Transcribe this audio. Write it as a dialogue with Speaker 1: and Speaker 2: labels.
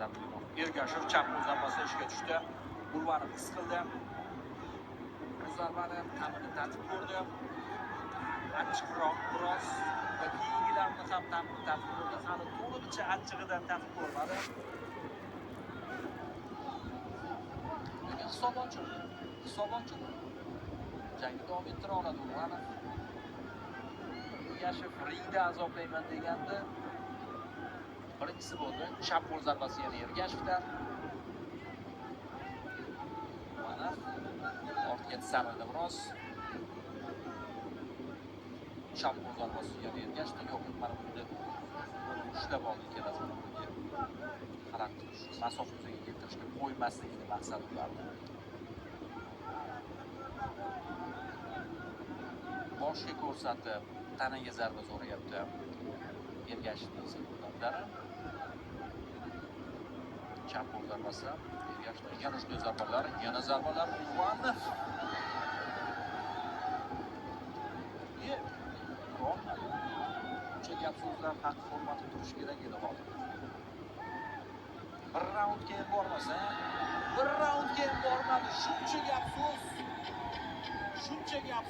Speaker 1: Nazarboyev. Ergashev chap qo'l zarbasi ishga tushdi. Urvanov his qildi. Bu zarbani ta'mini tatib ko'rdi. Achchiqroq biroz va keyingilarini ham ta'mini tatib ko'rdi. Hali to'lig'icha achchig'idan tatib ko'rmadi. Lekin hisob ochildi. Hisob ochildi. Jangni davom ettira oladi Urvanov. Ergashev ringda azoblayman degandi. Birinchisi bo'ldi. Chap qo'l zarbasi yana Ergashevdan. Urvanov ortga tisarildi biroz. Chap qo'l zarbasi yana Ergashevdan. Yo'q, mana bunda ushlab oldi ikkalasini birga. Xalaqit masofa yuzaga keltirishga qo'ymaslikni maqsadi ularni. Boshga ko'rsatib, tanaga zarba so'rayapti. Ergashevning sekundantlari. Chap qo'l zarbasi. Ergashevning yana shunday zarbalar, yana zarbalar. Urvanov. Ye, tura olmadi. Buncha gap so'zlar haq hurmatli turishi kerak edi hozir. Bir raundga ham bormasa, bir raundga ham bormadi. Shuncha gap so'z. Shuncha gap